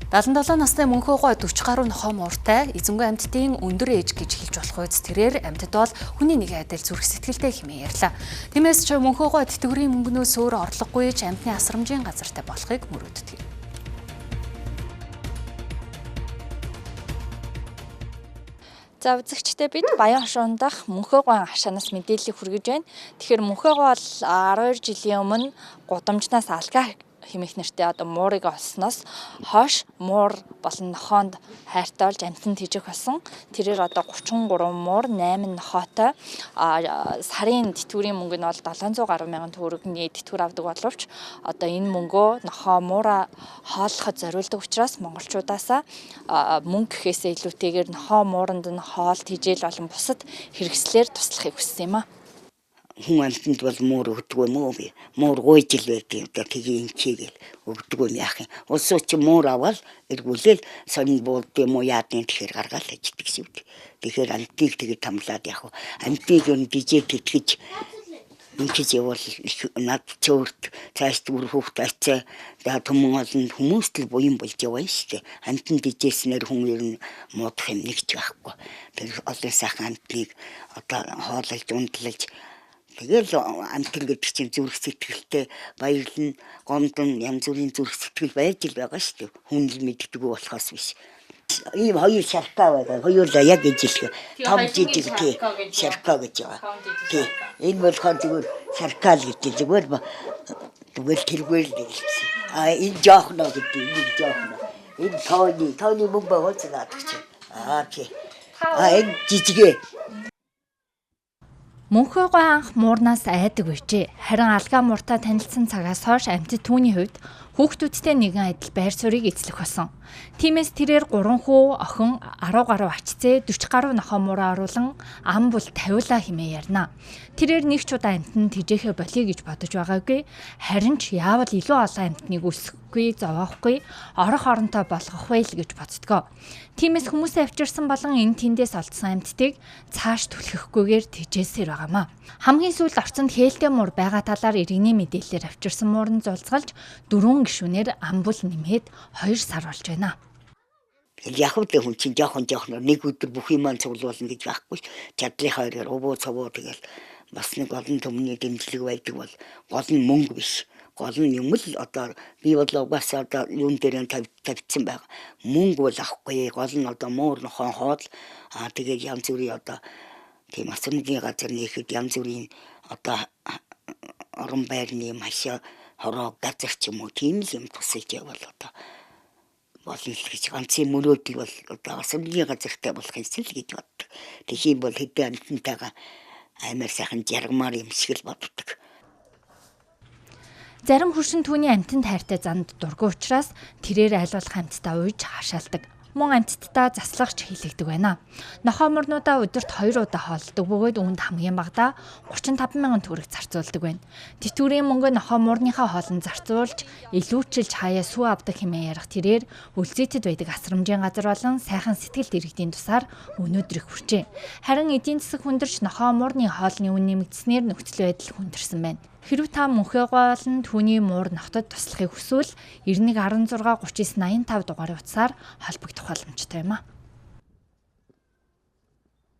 77 насны Мөнхөөгой 40 гаруй нохой мууртай эзэнгүй амьтдын өндөр ээж гэж хэлж болох үз тэрээр амьтад бол хүний нэг адил зүрх сэтгэлтэй хэмээн ярьлаа. Тиймээс ч Мөнхөөгой тэтгэврийн мөнгнөөс өөр орлогогүй ч амьтны асрамжийн газартай болохыг мөрөөддөг. За үзэгчдээ бид Баян хошуун дахь Мөнхөөгой хашаанаас мэдээллийг хүргэж байна. Тэгэхээр Мөнхөөгой бол 12 жилийн өмнө гудамжнаас алгаа хэмээх нэртэй одоо муурыг олсноос хойш муур болон нохоонд хайртай болж амьтанд тэжих болсон. Тэрээр одоо 33 муур 8 нохоотой сарын тэтгэврийн мөнгө нь бол 700 гаруй мянган төгрөгийн тэтгэвэр авдаг боловч одоо энэ мөнгөө нохоо муура хооллоход зориулдаг учраас монголчуудаасаа мөнгө гэхээсээ илүүтэйгээр нохоо мууранд нь хоол тэжээл болон бусад хэрэгслээр туслахыг хүссэн юм а. Хүн амьтанд бол муур өгдөг юм уу би? Муур гуйж л байдаг юм да тгий инчийгээл өгдөг юм яах юм. Улсууд чи муур аваад эргүүлээл сонин буулд юм уу яадын тэгэхээр гаргаал аждаг шүү дээ. Тэгэхээр амьтыг тэгээд тамлаад яах вэ? Амьтыг юу дижээ тэтгэж ингэж явбал над чөөрт цааш үр хүүхд ачаа за түмэн олон хүмүүст л буян болж яваа шүү дээ. Амьтанд дижээснээр хүн ер нь муудах юм нэг ч байхгүй. Тэр олон сайхан амьтныг одоо хоололж ундлаж тэгэл амьтан гэдэг чинь зүрх сэтгэлтэй баярлан гомдон янз бүрийн зүрх сэтгэл байж л байгаа шүү дээ. Хүн л мэддэггүй болохоос биш. Ийм хоёр шаркаа байгаа. Хоёулаа яг ижилхэн. Том жижиг тий шаркаа гэж байгаа. Тий. Энэ болохоор зүгээр шаркаа л гэдэг. Зүгээр зүгээр тэргээр л хэлсэн. А энэ жоохно гэдэг. Энэ жоохно. Энэ тооны мөнгө байгаа ч наадах чинь. Аа тий. А энэ жижигэ. Мөнхөөгой анх муурнаас айдаг байжээ. Харин алгаа мууртай танилцсан цагаас хойш амьтад түүний хувьд хүүхдүүдтэй нэгэн адил байр суурийг эзлэх болсон. Тиймээс тэрээр 3 хүү, охин, 10 гаруй ачцээ, 40 гаруй нохой муураа оруулан ам бол тавиулаа хэмээн ярина. Тэрээр нэг ч удаа амьтанд тэжээхээ болиё гэж бодож байгаагүй. Харин ч яавал илүү олон амьтныг өсөхгүй, зовоохгүй, орох оронтой болгох вэ л гэж боддгоо. Тиймээс хүмүүсээ авчирсан болон энэ тэндээс олдсон амьтдыг цааш түлхэхгүйгээр тэжээсээр байгаамаа. Хамгийн сүүлд орцонд хээлтэй муур байгаа талаар иргэний мэдээллээр авчирсан муур нь зулцгалж 4 гишүүнээр ам бол нэмээд 2 сар болж байна. Тэгэл яг л хүн чинь жоохон жоохноор нэг өдөр бүх юм маань цуглуулна гэж байхгүй. Чадлынхаа хэрээр увуу цовуу тэгэл бас нэг олон түмний дэмжлэг байдаг бол гол нь мөнгө биш. Гол нь юм л одоо би бол угаасаа одоо юун дээр тавьчихсан байгаа. Мөнгө бол авахгүй. Гол нь одоо муур нохоон хоол аа тэгээд янз бүрийн одоо тийм асрамжийн газар нээхэд янз бүрийн одоо орон байрны юм хашаа хороо газар ч юм уу тийм л юм тусаж явбал одоо болно л гэж ганцын мөрөөдөл бол одоо асрамжийн газартай болох юм л гэж боддог. Тэгэх юм бол хэдэн амьтантайгаа аймаар сайхан жаргамаар юм шиг л боддог. Зарим хөршин түүний амьтанд хайртай занд дургүй учраас тэрээр аль болох амьтдаа уйж хашаалдаг. Мөн амьтдаа заслагч хийлэгдэг байна. Нохой мурнуудаа өдөрт 2 удаа хооллодог бөгөөд үүнд хамгийн багадаа 35 мянган төгрөг зарцуулдаг байна. Тэтгэврийн мөнгө нохой мурныхаа хоолнд зарцуулж илүүчилж хаяа сүү авдаг хэмээн ярих тэрээр өлзийтэд байдаг асрамжийн газар болон сайхан сэтгэлд иргэдийн тусаар өнөөдөр их хүрчээ. Харин эдийн засаг хүндэрч нохой мурны хоолны үн нэмэгдснээр нөхцөл байдал хүндэрсэн байна. Хэрв та Мөнхөөгой болон түүний муур нохотод туслахыг хүсвэл 91 16 39 85 дугаарын утсаар холбогдох боломжтой юм а.